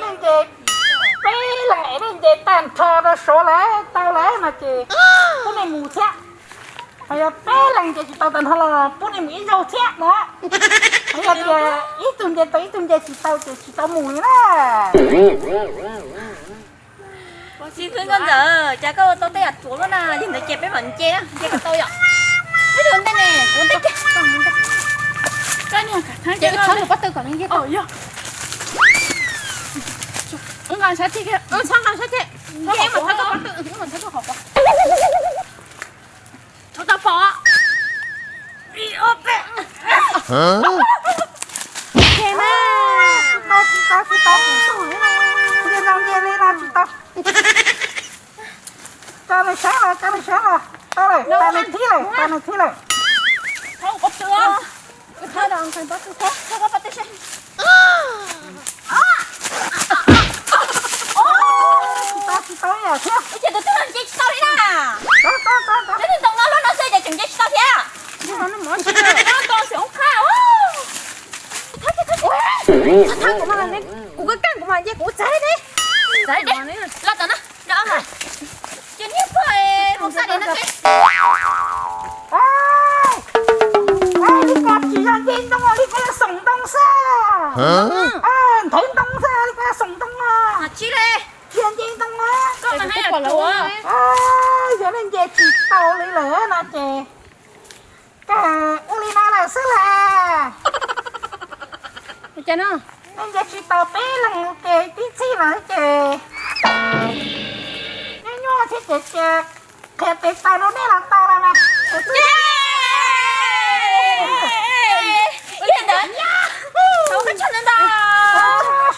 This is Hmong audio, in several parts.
Nce peb leeg es nej nce tag nrho rau Suav lawm tau lawm no ces pub nej mus thiab. Ho yog peb leeg nce tsis tau tag nrho los pub nej mus ib zaug thiab no. Ho yog tias ib tug nce tau ib tug nce tsis tau ces tsis tau mus li na. Xib hwb Nkauj Ntxawm, cas koj ua tau tej yam ruam luaj na, yog ntawd ces peb mam nce, nce kom tau yom. Peb tus ntej ne, kuv ntej kiag. Ces wb txhob lwm pob tw kom nws nce tau. Wb nqa sab ceg, wb txhob nqa sab ceg. Wb mam txhob tau pob tw, wb mam txhob tau qhov pob. Tau pom. Tsis tau, tsis tau, tsis tau, tsis tau. Nce no nce li no tsis tau. Tso nws sawv los, tso nws sawv los. Tau lawm, tas nws thib lawm, tas nws thib lawm. Tsis tau, tsis tau ib yam thiab. Tus twg los nce tsis tau li na. Tau, tau, tau, tau. Leej twg ntoo no luaj no xwb ces tseem nce tsis tau thiab. Kuv koj kaj kuv mas nce kuv txav li ne. Los tom no. Ces niag pog mus xa li no ces. Li ko tsis yog nce ntoo, li ko yog xoom ntoo xwb. Nthwv ntoo xwb, li ko yog xoom ntoo. Tsis li, tsis yog nce ntoo na. Yog nej nce tsis tau li lawm no ces kawg ua li no lawm xwb las. Nej nce tsis tau peb leeg ces tib txhij lawm ces nyuaj nyuaj thiab ces cia qhia tes taw rau nej los tau los mas. Ua li ntawd, thov koj tsaug ntau ntau,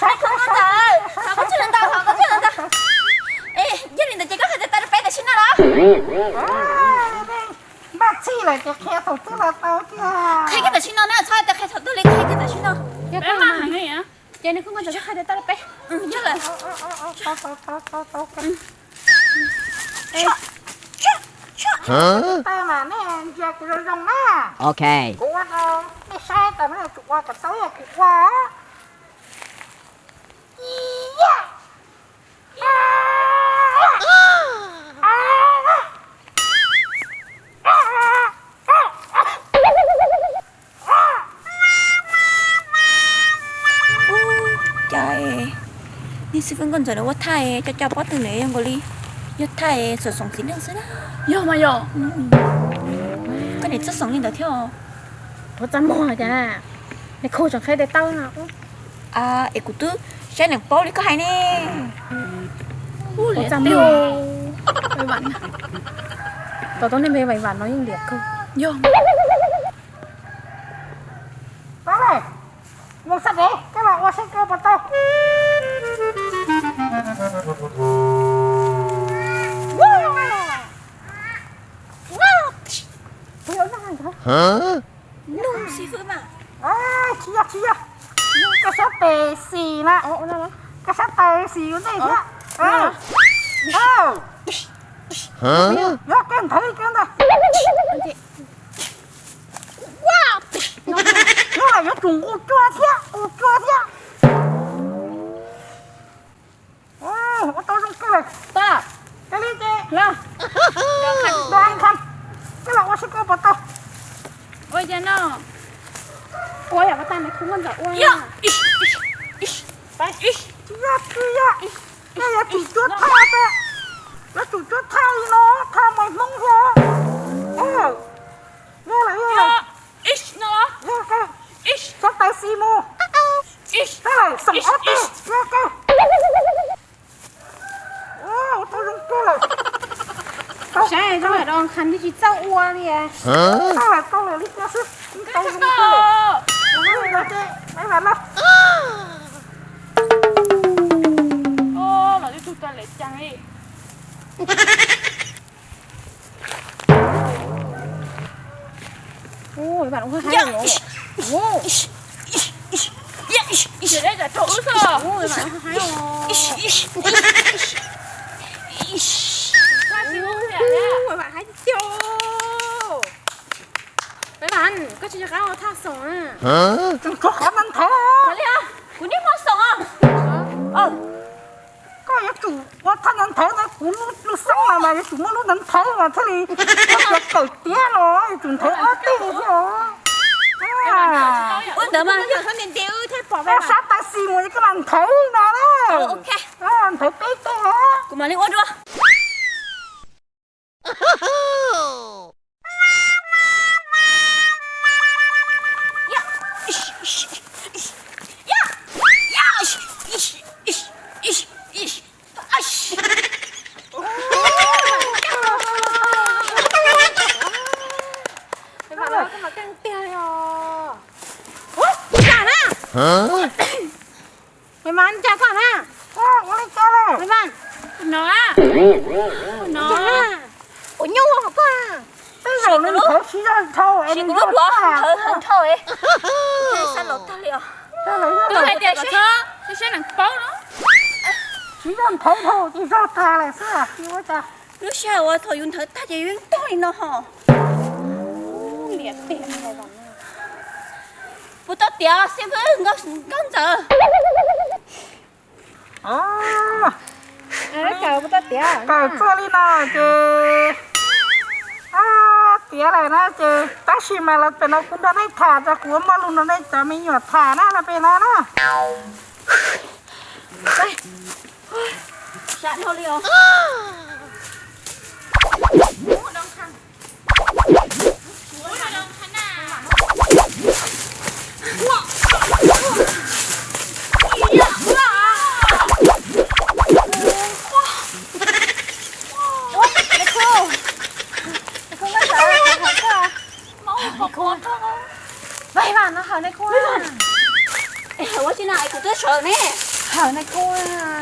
thov koj tsaug ntau, thov koj tsaug ntau, thov koj tsaug ntau. Yog li ntawd ces koj qhia tes taw rau peb tam sim no los? Npaj txhij lawm ces qhia thaum twg los tau tiag. Qhia kiag tam sim no na, txhob tias qhia thaum twg li, qhia kiag tam sim no. Ces nws kuj muaj ntawd qhia tes taw rau peb. Yog lawm. Tes taw mas nej ntsia kuv zoo zoo na. Ok. Kuv ua rau nej saib tas mas tsum ua kom tau yam kuv ua. Ub, cas niag xib fwb Nkauj Ntxawm nws ua thaij cov cov pob tw nws zoo nkaus li yog thaij xoom xoom txiv neej xwb na. Yog mas yog. Koj niam txawj xoom li ntawd thiab os. Puas txaj muag cas na, nws khu tseem qhia tes taw no. Es kuv twb saib neeg paub li koj hais ne. Ua txaj muag. Tau tau nej npe vais vam no yeej liam kawg. Yog. Mus xab dev, koj los ua saib koj puas tau. Nug xib fwb mas. Tsis yog, tsis yog. Koj sab tes xis na. Koj sab tes xis ua ntej thiab. Yog koj nthawv li koj ntag. Nyob lawm yuav tsum nqus cua thiab, nqus cua thiab. Ua tau zoo kawg lawm. Koj li ces, Dab Kham, koj los ua saib koj puas tau. Ua cas no? Ua yam ua tag nws khu Nkauj Ntxawm ua. Tsis yog, tsis yog. Koj yuav tsum cuab thaj, yuav tsum cuab thaj li no, thaj mais Hmoob thiab. Yog lawm, yog lawm. Yog kawg. Sab tais xis mus. Tab lawm, xoom ob teg, yog kawg. Ua tau zoo kawg lawm. Saib, tau lawm, Dab Kham tsis txawj ua li. Tau lawm, tau lawm li ko xwb. Tau zoo kawg lawm. Ua li ntawd ces, bye bye na. Ua, lawv twb tug tau lawm cas li. Ui, bạn ui, hais ui. Ui, bạn ui, hais ui. Ui, bạn hais ui. Bạn, koj tsis nco qab ua thaj xoom na. Tseem tshuav qhov no nthav. Kuv niaj hmo xoom os. Kuv lub xeeb no mas yuav tsum muaj lub ntawd nthawv mas thiaj li, kawm tiav no yuav tsum nthawv ob teg thiab. Ua ntawd mas koj sab tais xis mus koj mas nthawv no na. Nthawv peb teg. Kuv mam li ua dua. Maiv Vas, cas koj na? Maiv Vas, no, no, ua nyuj hauv koj. Tej zaum nws nthawv tsis yog nthawv es nws yog tag. Tsis yog nthawv dhau ces zog tag lawm xwb. Lub sij hawm uas thaum yus nthawv tag ces yus yeej tog li no ho. Puas tau tiav xib fwb Nkauj Ntxawm? Kawm txuj li no ces tiav lawm na ces tab sis mas los pem no kuv nrog nej tham tso, kuv muaj lus nrog nej cov me nyuam tham na los pem no na. Vaj Vaj no hawm nais khu. Ua tsi no es kuv twb sawv ne. Hawm nais khu,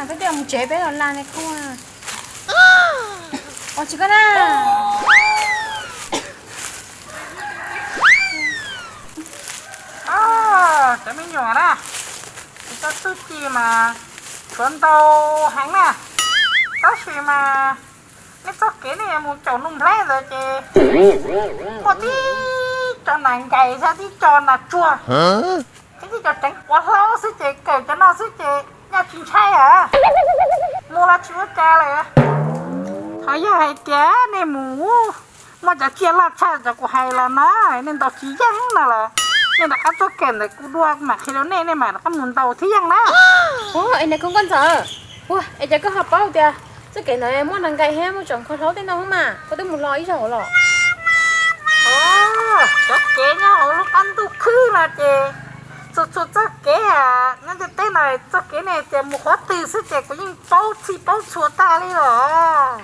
peb twb mus tsev peb los la nais khu. Ua tsi koj na. Cov me nyuam na, kuv cov txuj ci mas tshuav ntau heev na, tab sis mas nej txoj kev nej mus caum Nuj Nplhaib ntawd ces muaj tib co nas nkais thiab tib co nas tsuag thiab tib co tseev quav hlaub xwb ces kawm cov no xwb ces nyaj tsis ntshai a, mus los tsis ua cas lawm. Ho yog hais tias nej mus muaj cov tsiaj loj tshaj cov kuv hais los no, nej ntaus tsis yeej no los nej rov qab tuaj kawm ntawm kuv dua, kuv mam qhia rau nej, nej mam rov qab mus ntaus thiaj yeej na. Ua, es nais khu Nkauj Ntxawm, ua, es cas koj ho paub tias txoj kev ntawd muaj nas nkais thiab muaj tseev quav hlaub tej no mas koj twb mus los ib zaug los? Cov kev nyob hauv lub qab ntuj khwb no ces txhua txhua txoj kev, nyob ntiaj teb no txoj kev ne ces mus qhov twg xwb ces kuv yeej paub txhij paub txhua tag li los.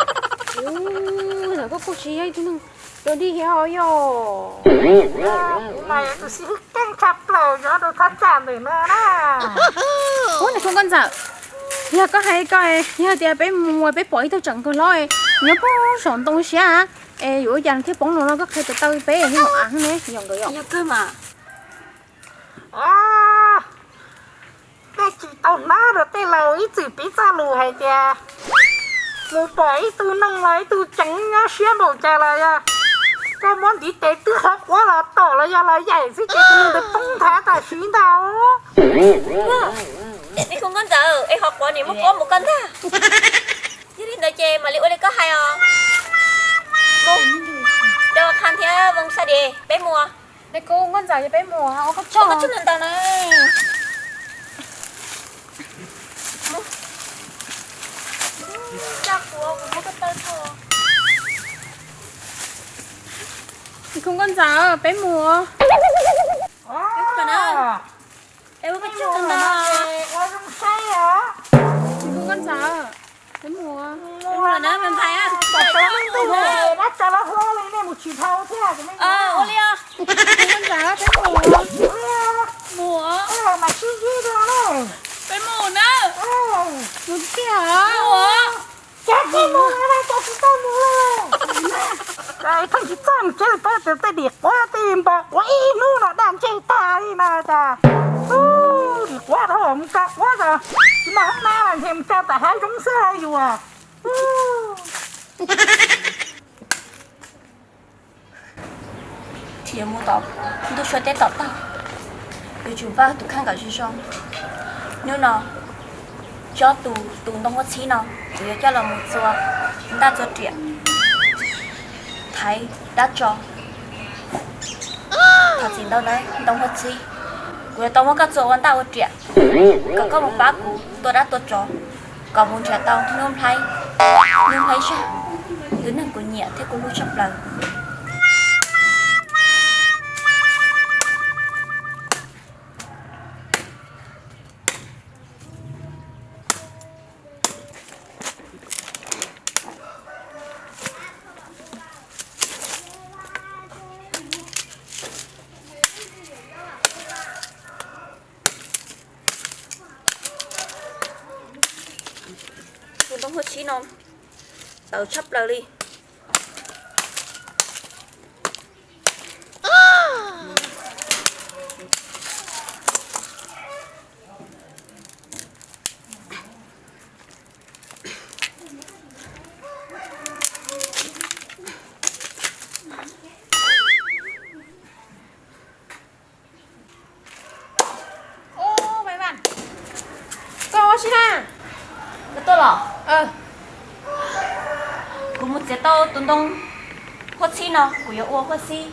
Ua, koj kuj tsis yog ib tug neeg dog dig thiab os yog. Kuv mas yog tus xib hwb keej tshaj plaws nyob rau thaj tsam ntawm no na. Ua, nais khu Nkauj Ntxawm, yog koj hais ko, yog tias peb mus peb pom ib tug tseev quav hlaub nyob puag saum ntoo siab es yuav ua cas thiaj poob no no, koj qhia tau tau peb yeej mus av ne, yog nkawd yog. Nej tsis tau hnov rau tej laus ib txwm piv txoj lus hais tias mus pom ib tug noog los ib tug tseev nyob siab npaum cas los yog koj muab ntiv tes twb qhov quav los tom los yog los yaim xwb ces tus neeg ntawd poob nthav tam sim ntag. Nais khu Nkauj Ntxawm, es qhov quav nim muab quab mus koj ntag. Yog li ntawd ces mam li ua li koj hais os. Mus, rau Khaj thiab Voos Xaj Dis peb mus. Nais khu Nkauj Ntxawm, yog peb mus ua koj tsaug ntau na. Nais khu Nkauj Ntxawm, peb mus. Nais khu Nkauj Ntxawm, peb mus. Ua li os. Nais khu Nkauj Ntxawm, peb mus. Mus. Peb mus na. Mus tiag. Cas koj mus no cas tsis tau mus li. Pheej tsis txawj mus tsev li, peb tias tej dim quav tej npog quav ib hnub no daj ntseg tag li no cas. Dim quav dhau mus tsa quav tas, tsis muaj hoob nab los ntshe mus tsa tom hav zoov xwb yus. Tsis yuav mus tom ntuj sua teb tom tag, yuav tsum vaj tus kheej kom zoo zoo. Hnub no Coj tus, tus ntoo huab txhib no, kuv yuav coj los mus txua ntaj txua riam, thaiv dab tso. Thov txim ntau nawb ntoo huab txhib, kuv yuav tau muab koj txua ua ntaj ua riam, kom koj mus pab kuv tua dab tua tsov, kom mus nrhiav tau Nuj Nplhaib, Nuj Nplhaib Zaj, tus neeg kuv nyiam thiab kuv hlub tshaj plaws. Tus ntoo huab txhib no tawv tshaj plaws li. Koj ua si na? Koj tuaj los? Kuv mus txiav tau tus ntoo huab txhib no, kuv yuav ua huab txhib,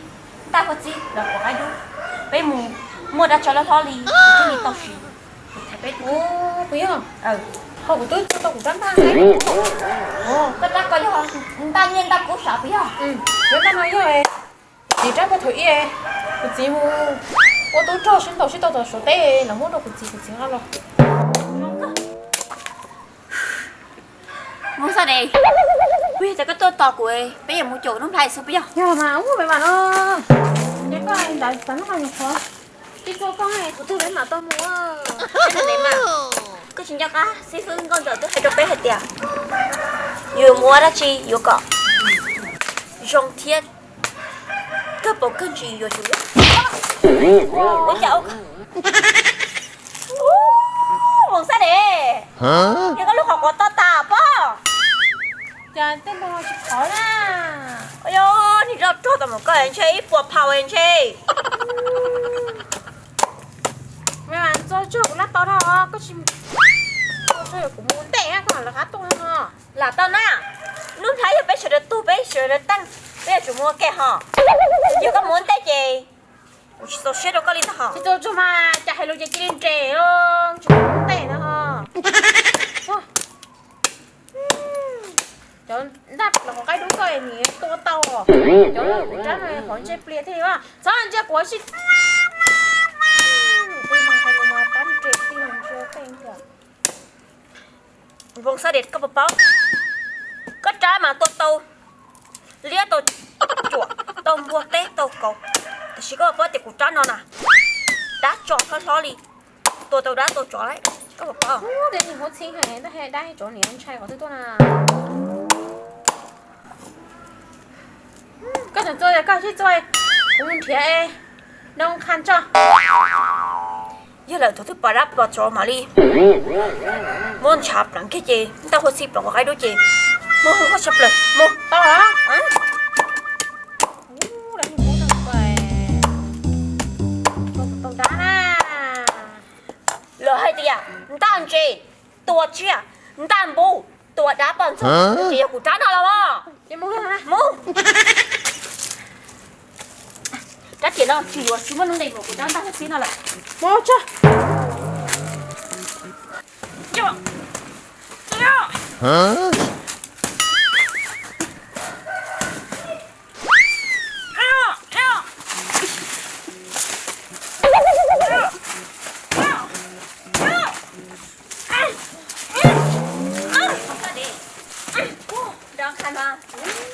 ntaj huab txhib los kuv qaib dub. Peb mus muaj dab tso loj hlob li, kuv thiaj li tau siv. Kuv thaiv peb tus. Puas yog? Ho kuv twb txua tau kuv rab ntaj. Koj rab ko yog ntaj nyiaj ntaj kub sav puas yog? Rab ntaj no yog kuv txiv rab puag thaum ub, kuv txiv mus ua tub rog sib ntaus sib tau tom Suav teb los muab rau kuv txiv, kuv txiv nqa los. Mus xa de, kuv yog tias koj tuaj tos kuv, peb yuav mus caum Nuj Nplhaib xwb puas yog? Yog mas, ub, peb mam los. Nyob koj ntawd tas hnub no nyuam qhuav tsis txua koj, kuv twb peb mam tau mus. Koj tsis nco qab xib fwb Nkauj Ntxawm twb hais rau peb hais tias yus mus ua dab tsi yuav kom zoo thiab kawg paus kawg ntsis yuav tsum ua cas ua Mus xab de, yog koj lub qhov quav to tas pob. Cas tej npau tsis khov na. Yog nig zoj rog tau mus koj ntshe ib puas phau ntshe. Me mas txo tsog kuv lab tau dhau koj tsis txo tsog kuv mus ntej koj lawv qab tuaj no. Lam tau na, Nuj Nplhaib yog peb sawv daws tug peb sawv daws teej, peb yuav tsum mus ua ke ho. Yog koj mus ua ntej ces kuv tsis txaus siab rau koj li ntag ho. Tsis txaus tsog mas cas hais lus ces cia li nres tsis mus ua ntej na ho. Cov ntaj los qhov qaib dub koj nim tua tau, cov kuv rab no qhov ntse plias thiab li. Txhob ntsia kuv sib. Npoo xab de, koj puas paub, koj rab mas tua tau liab tau cuam tau npua teb tau kauv, tiam sis koj puas paub tias kuv rab no na, dab tso hlob hlob li, tua tau dab tua tsov lawm, koj puas paub? Dab txhib dab tsov niam ntshai qhov twg tuaj na. Koj tseem txua, koj sib txua, kuv mus nrhiav noo qha tso. Yog lawm thaum twg pom dab pom tsov mam li muab ntshav pleev kiag ces ntaj huab txhib pleev qhov qaib dub ces muab hu koj tshaj plaws mus tau. Tau dab na. Lawv hais tias ntaj ntses tua tsiaj, ntaj npub tua dab poj ntxoog, ces yog kuv rab no los mas. Mus. Rab riam no tsis yuav tsis muaj lub nqis npaum kuv rab ntaj huab txhib no lawm.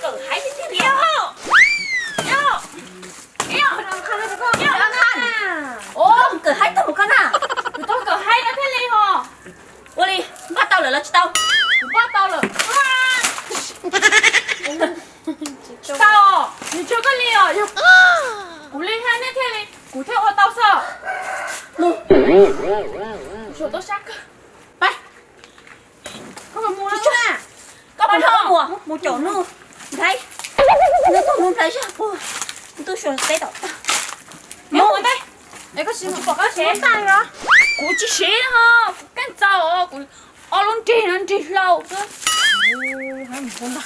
Kawm haib tiag tiag li. Kawm haib tag mus koj na. Kuv tau kawm haib no thiaj li ho. Ua li, npaj tau lawm los tsis tau? Npaj tau lawm. Tsis tau, nws tsuas koj li os. Kuv li hab nej thiaj li, kuv thiaj ua tau xwb. Mus. Tsuas tau sab kawg. Pab. Koj mus, koj mus, mus caum Nuj Nplhaib, Nuj Nplhaib Zaj puag ntuj sua teb tom tag. Mus ntej. Koj tsis pom koj siv ntaj los? Kuv tsis siv ho, kuv keej txaus, kuv Ob lub nrig no nrig hlau xwb.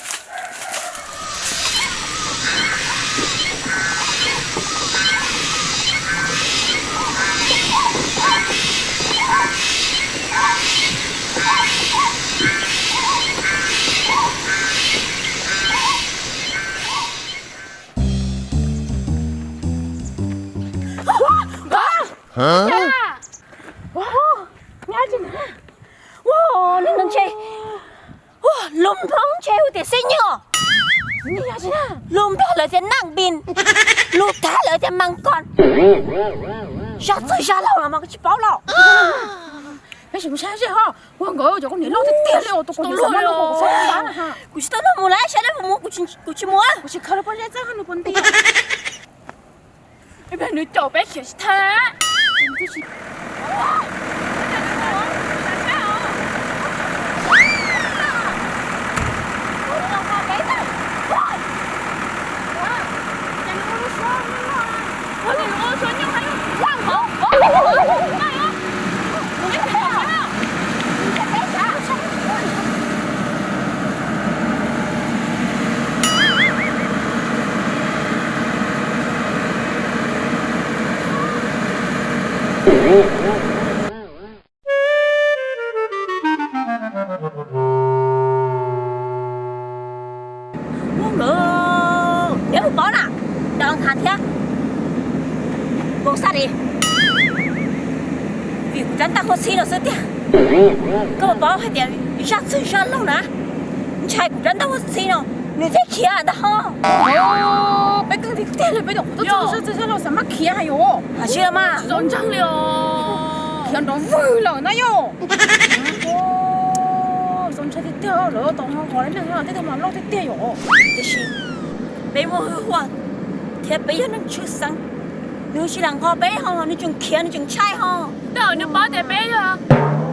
Ua, lub ntshe, ua, lub Hmoob ntshe hu tias xib nywj os. Lub Nplog lawv tias naj npis, lub Thaib lawv tias mas kos. Zaj txawg zaj laug los mas koj tsis paub los. Peb sim mus saib seb ho, ua nkawd cov koj niam loj tiag tiag li os, tus kuv niam loj no kuv tsis tau nrog mus lawm, saib lawv puas mus, kuv tsis mus. Kuv tsis khaws lub pob zeb txawb nws puas nti. Ib pliag nws caum peb khiav tsis thaj. Neb puas paub na, Dov Nkhas thiab Npoo Xab Dis, vim kuv rab ntaj huab txhib no xwb tiag. Koj puas paub hais tias zaj txwg zaj laug na, ntshai kuv rab ntaj huab txhib no, nws thiaj khiav ntag ho. Peb keej tiag tiag li, peb tus qhuav tuaj txog zaj txwg zaj laug xav maj khiav hais yus. Hais tsis los mas. Tsis tau ntseeg li os. Khiav nrov vwg lawm na yom. Txaus ntshai tiag tiag, lawv tau nqos li neeg tej tug mas loj tiag tiag yom. Tiam sis peb muaj hwj huam thiab peb yog neeg tshwj xeeb, nws tsis lam nqos peb ho, nws tseem khiav, nws tseem ntshai ho. Tej zaum nws paub tias peb yog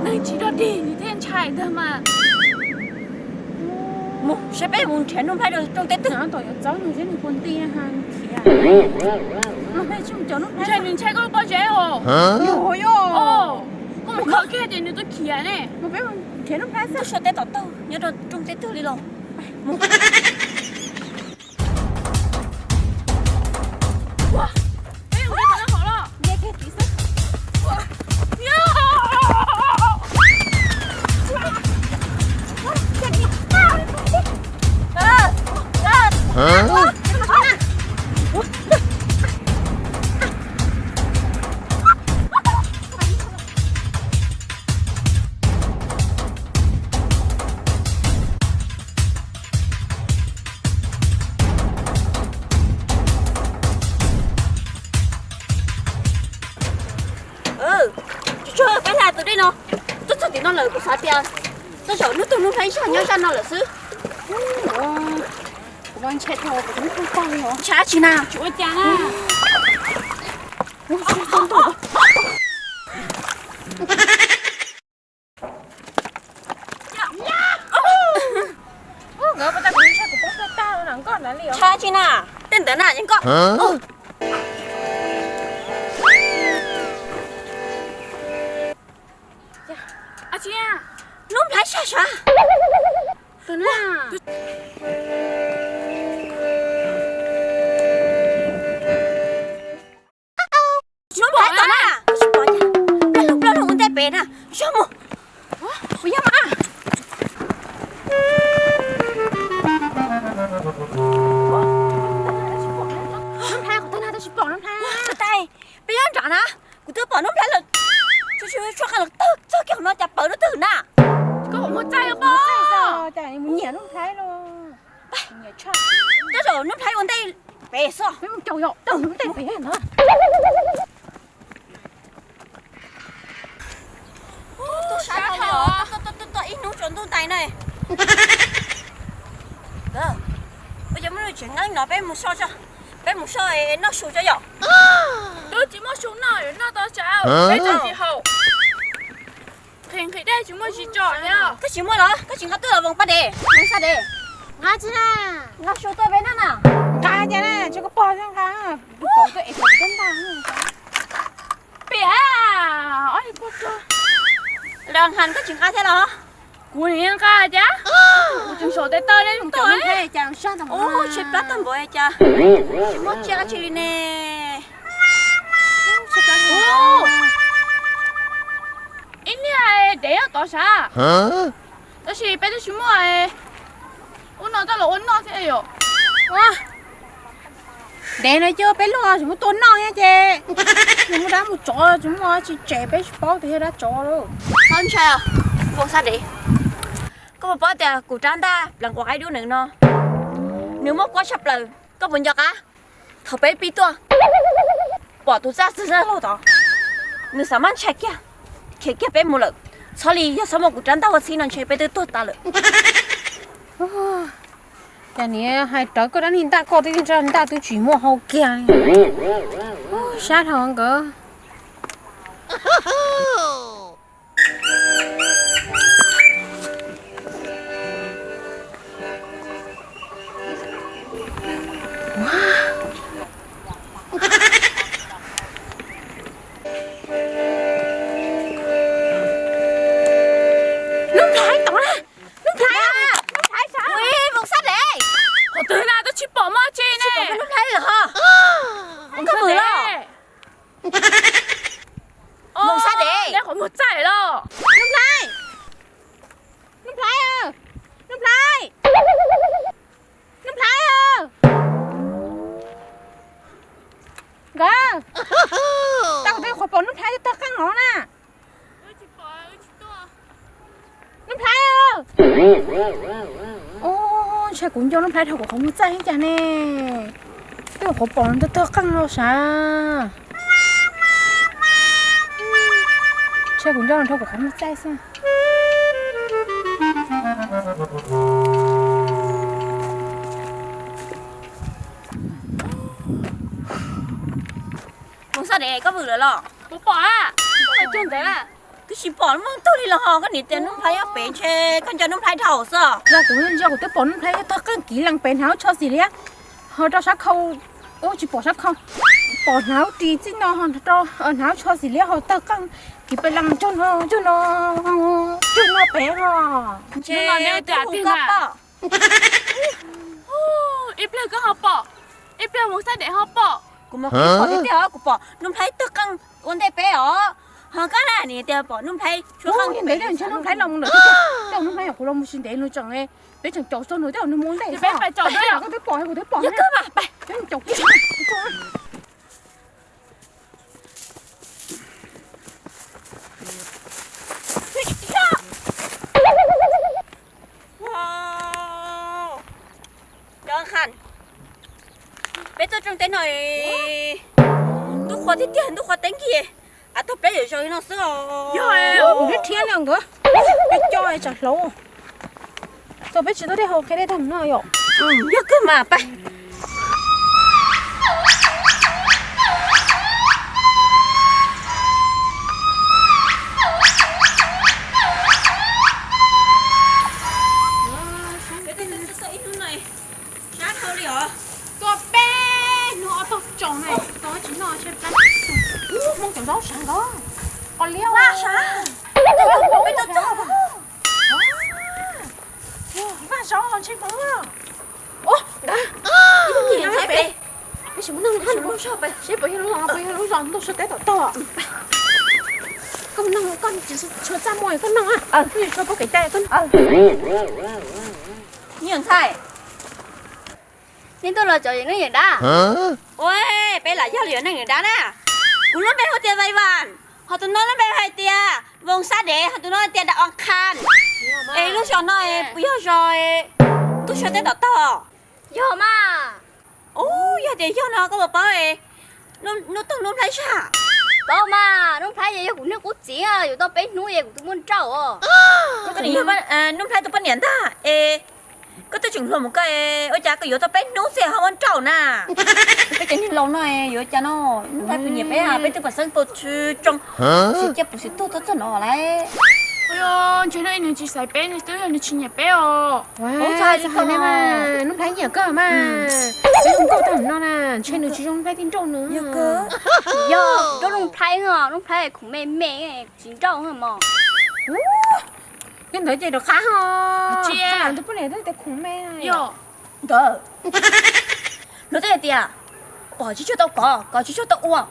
neeg tsis dog dig nws thiaj ntshai ntag mas. Mus saib peb mus nrhiav Nuj Nplhaib rau rooj teb twg. Tom yuav txawb nws thiab nws puas nti ha, nws khiav. Ntshai nws ntshai koj lub pob zeb os. Yog yog. Koj mus khaws kiag ces nws twb khiav ne. Mus peb mus nrhiav Nuj Nplhaib xwb. Tuaj so teb tom taug nyob rau rooj teb twg li los. Tsuag tsuag peb hla tus dej no tuaj txog tim no lawm, kuv xav tias tej zaum hnub twg Nuj Nplhaib ib zaj nyob zaj no lawm xwb. Ntshai tsis na, tsis ua cas na. Ntshai tsis na, tej ntawd na yeej koj. Nuj Nplhaib sab sav. Nuj Nplhaib tom na, tsis pom cas. Peb hlub plaub hlub ua ntej pem na, yog mus. Kuv yog mas. Nuj Nplhaib qhov twg na, twb tsis pom Nuj Nplhaib. Tais, peb nyob nram na, kuv twb pom Nuj Nplhaib lawm. Tshuav tshuav qee los tawg txog kiag qhov no cas pawv lub twg na. Koj mus txaij poj, cas mus nyiam Nuj Nplhaib los. Tej zaum Nuj Nplhaib ua ntej pem xwb. Peb mus caum yom, ntej pem na. Tuaj sab dhau, tuaj ib hnub tsaus ntuj ntais na. Ua cas muaj lub tsev nqeeb no, peb mus so tso, peb mus so noj su tso yom. Twb tsis muaj su noj, noj tau tsam peb tsis haum. Nqhis nqhis dej tsis muaj tsis tso thiab. Koj tsis muaj los koj tsis nqa tuaj los voos paj des, voos xab des. Nqa tsis na, nqa su tuaj peb noj na. Nqa cas na, tsis koj pog thiab nqa, kuv tuaj es kuv tuaj nqa. Piam, ob li pog tso. Los Nkhas koj tsis nqa thiab los? Kuv niam nqa cas? Kuv tseem sov tes taw ne, mus tom Nuj Nplhaib cas sab ntawd. Ub, tshaib plab tag npaum cas, tsis muaj tsiaj dab tsi li ne. Ub, ib niag dev nyob tod sav. Tab sis peb twb tsis muaj ub no coj los ua noj thiab yom. Dev no coj peb luaj tsis muab tua noj thiab ces nws muaj dab muaj tsov tsis muaj tsis tsem peb tsis paub tias yog dab tsov lauj. Txhob ntshai, Voos Xab Dev. Koj puas paub tias kuv rab ntaj pleev quav qaib dub nws no, nws muaj kuab tshaj plaws, koj puas nco qab? Thaum peb pib tuaj, pom tus txaj txwg zaj laug tod, nws xav maj ntshai kiag, khiav kiag peb mus lawm. Txhob li, yog txhob muaj kuv rab ntaj ua txhib no ntshe peb twb tuag tas lawm. Cas niam hais rawv koj dab neeg ntaj koj tib rab ntaj twb tsis muaj hau kiag. Sab dhau nkawd. Nuj Nplhaib tod na, Nuj Nplhaib, Nuj Nplhaib sav. Ui, Voos Xab Dev. Qhov twg na, twb tsis pom muaj tsi ne. Nuj Nplhaib lawm ho. Koj vwm los? Voos Xab Dev, qhov muag txaij los. Nuj Nplhaib, Nuj Nplhaib, Nuj Nplhaib, Nuj Nplhaib. Nkawd, tau kuv twb qhuav pom Nuj Nplhaib tawg qeej no na. Nuj Nplhaib, ntshai kuv nco Nuj Nplhaib dhau kuv qhov muag txaij ib cas ne. Twb qhuav pom tawg tawg qeej no sav. Ntshai kuv nco dhau kuv qhov muag txaij xwb. Voos Xab Dev, koj vwm lawm los? Kuv pom a, koj mus txog ntawd a. Twb tsis pom muaj tug li los ho, koj niam tias Nuj Nplhaib nyob pem ntshe koj nco Nuj Nplhaib dhau xwb. Yog kuv nco kuv twb pom Nuj Nplhaib tawg qeej kiv lees pem hnav tsho xim liab, ho rau sab khau, ub tsis pom sab khau, pom hnav ris txij no, hnav tsho xim liab ho tawg qeej kiv pem lees cog no cog no, cog no pem no. Ntshe koj pom. Ib pliag koj ho pom, ib pliag Voos Xab Dev ho pom. Kuv mas kuv pom tiag tiag, kuv pom Nuj Nplhaib tawg qeej ua ntej peb os. Ho koj na, niam tias pom Nuj Nplhaib tshuab qeej ntawd, ntshe Nuj Nplhaib los mus lawm. Tej Nuj Nplhaib yog kuv los mus tsis ntev nws tseem, peb tseem caum txog nws tej nws mus ntej. Peb pais caum, koj twb pom, kuv twb pom. Peb mus caum kiag. Cov Khaj, peb tuaj tsoom teb no, ntuj qhuav tiag tiag, ntuj qhuav teeb kiag, av tog peb yuav zoo li no xwb os. Yog, kuv thiab thiab li nkawd, peb coj tsam hlauv, txog peb tsis tau dej haus qhia dej tag no yom. Yog kawg mas pab. Sab dhau li os. Tuaj peb hnub ob tog tsaus na, tau tsis noj tshaib plab. Ub, Hmoob cov zaub sav nkawd. Qos liab ua sav. Peb tuaj txog. Vaj zaub ntshe Hmoob. Ub, nkawd. Peb mus noj, peb mus noj, seb puas yog lub zos, puas yog lub zos ntuj sab teb tom tog. Koj mus noj, koj tsis tshua txaj muag koj noj, koj tsis tshua paub kev cai koj noj. Nyiam ntxhais, nej tuaj los cov yawm neej yawm dab? Ua, peb lam yog li yawm neej yawm dab na. Kuv lub npe hu tias Vais Vas, ho tus no lub npe hais tias Voos Xab Dev, ho tus no tias Dam Os Khaj. Es lub zos no puas yog zos ntuj sab teb tom tog? Yog mas. Ub, yog tias yog no koj puas paub Nuj Toog Nuj Nplhaib sab? Paub mas, Nuj Nplhaib ces yog kuv niag qub txiv, yuav tau peb hnub es kuv twb muab nrauj os. Nuj Nplhaib tus poj niam ntag es koj twb tseem hluas mus koj ua cas koj yuav tau peb hnub xwb ho muab nrauj na? Peb cov niag laus no yuav cas no, Nuj Nplhaib puas nyiam peb, peb twb pom xeeb pau tsw tsoo, xyov cia puas xyov tuag txog txog no lawm. Ntshe nws tsis xaiv peb, nws twb yog nws tsis nyiam peb os. Nuj Nplhaib nyiam koj mas, peb zoo nkauj tag no na, ntshe nws tsis zoo Nuj Nplhaib thiaj nrauj nws. Yog, kuv nrauj Nuj Nplhaib, Nuj Nplhaib khoom me me, kuv tsis nrauj mog. Li ntawd ces rov qab ho. Tsis, tus poj niam twb tias khoom me. Yog ntawd, luag twb hais tias, pom tsis tshua tau kov, kov tsis tshua tau ua,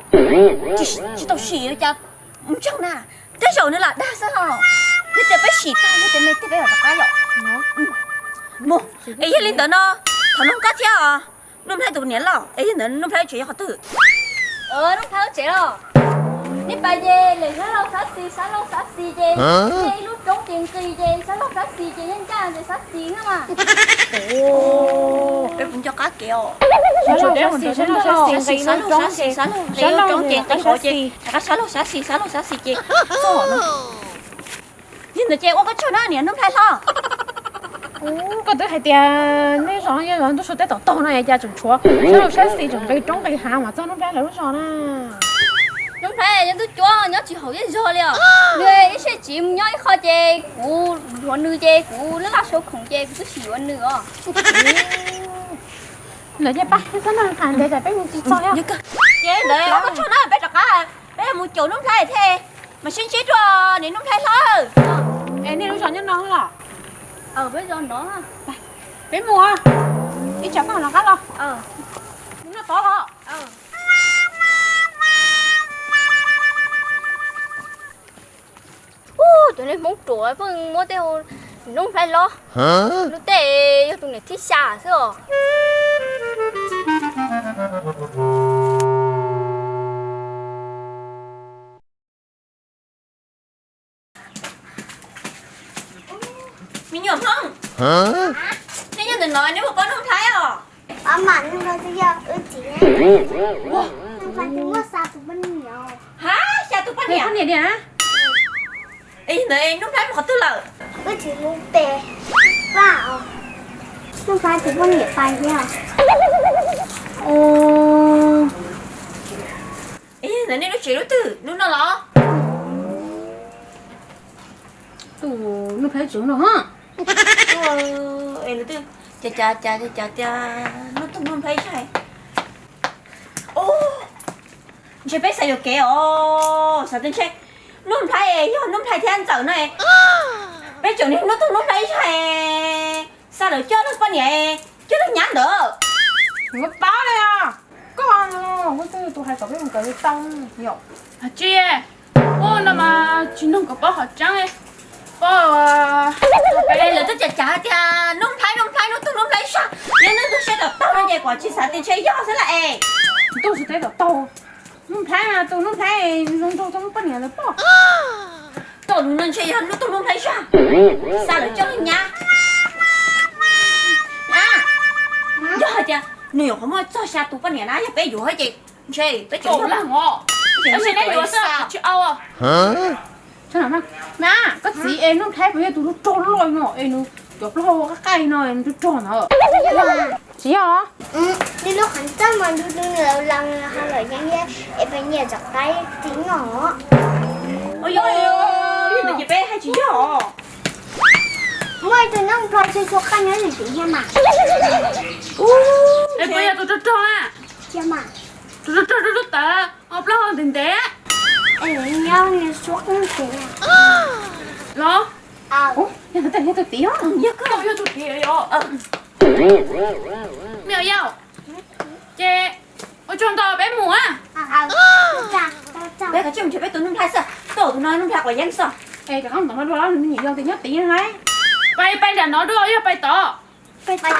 tsis tau sim ua cas mus ntseeg na. Tej zaum nws lam dag xwb os. Yog tias peb sim tag, yog tias me thiab peb mam rov qab yom. Mus, es yog li ntawd no, thov noog koj thiab os. Nuj Nplhaib tus niam loj, es yog ntawd Nuj Nplhaib tsev yog qhov twg? Nuj Nplhaib lub tsev los, nej pais ces lawm sab laug sab xis, sab laug sab xis ces, ces ib lub roob ces nqis ces sab laug sab xis ces yeej ncaj ces sab xis na mas. Peb kuv nco qab kev os. Sab laug sab xis, sab laug sab xis, sab laug sab xis, sab laug, sab laug roob ces nqis hauv ces rov qab sab laug sab xis, sab laug sab xis ces txog no. Yog ntawd ces ua koj tsaug na niam Nuj Nplhaib hlob. Koj twb hais tias nej zos no yog zos ntuj sua teb tom taug no es cas tseem tshuav sab laug sab xis tseem nqis roob nqis hav mas txog Nuj Nplhaib lawv lub zos na. Nuj Nplhaib yog ntuj cuab nyob tsis haum ib zog li os. Nws ib sij tsiv mus nyob ib qho ces kuv yuav nws ces kuv laj laj sau khoom ces kuv twb tsis yuav nws os. Ntawd ces pab peb txhob noj qas ntev tas peb mus tsis txog. Ces ntawd ua koj tsaug na, peb rov qab, peb mus caum Nuj Nplhaib thiab mas sib ntsib dua niam Nuj Nplhaib hlob. Es nej lub zos nyob no los? Peb mus, ib tsam peb rov qab los. Mus noj tod los. Ub, cov niag Hmoob ruam pheej muab tej Nuj Nplhaib hlob lub tej yog tus niam thib xya xwb os. Me nyuam Hmoob, nej nyob ntawm no nej mus pab Nuj Nplhaib os. Pab mas Nuj Nplhaib twb yog wb txiv ne. Nuj Nplhaib twb muaj xya tus poj niam. Ha, xya tus poj niam? Es ntawd Nuj Nplhaib mus qhov twg lawm? Wb txiv mus pem vaj os. Nuj Nplhaib tus poj niam pais thiab. Es ntawd nej lub tsev lub twg lub no los? Tus Nuj Nplhaib tsev no. Es lub twg? Cas cas cas cas tias Nuj Tug Nuj Nplhaib ib sab. Ntshe peb xav yuam kev os, xav tias ntshe Nuj Nplhaib yog Nuj Nplhaib thiab Ntxawm no. Peb caum niag Nuj Tug Nuj Nplhaib ib sab, xa lawv coj lawv poj niam, coj lawv nyab ntawd. Kuv paub li os. Koj, koj twb tus hais kom peb mus kawm tau yom. Tsis, ua no mas tsis nug kom paub qhov tseeb, paub. Lawv twb cas cas hais tias Nuj Nplhaib, Nuj Nplhaib, Nuj Tug Nuj Nplhaib ib sab, yog Nuj Tug siab tom taug no ces kuv tsis xav tias ntshe yog xwb las es. Tug siab tom taug, Nuj Nplhaib mas tus Nuj Nplhaib zoo nraug tau muaj poj niam lawm pob. Tau lus no ntshe yog Nuj Tug Nuj Nplhaib ib sab, xa lawv coj lawv nyab. Yog hais tias nws nyuam qhuav muaj txog xya tus poj niam na, yog peb yuav ces ntshe peb tseem laug os. Tab sis neb yuav xwb tsis au. Na, koj txiv es Nuj Nplhaib puas yog tus rog loj no es nws cov plaub hau qab qaij no nws rog ntawd? Tsis yog. Li lub qhov ncauj mas ntu ntu nws laus laus ha lawm nyob es peb nyiam tsom qaib txiv no. Ua yog, yog ntawd ces peb hais tsis yog. Muaj ib tug Nuj Nplhaib tsuag tsuag qab nyob tim tim thiab mas. Es puas yog tus rog rog na? Tus rog rog lub tawv, plaub hau ntev ntev. Nyob suab qeej ntev los? Yog tus tij, yog tus tij, yog tus tij. Me nyuam yaus, ces ua tsaug ntau, peb mus a. Peb qhov tseem nrhiav peb tus Nuj Nplhaib xwb, tus no Nuj Nplhaib quav yeeb xwb. Es rov qab mus tom no dua, nws nyiam yog tias nyob tid na. Pais, pais nram no dua, yog pais tod. Pais tod.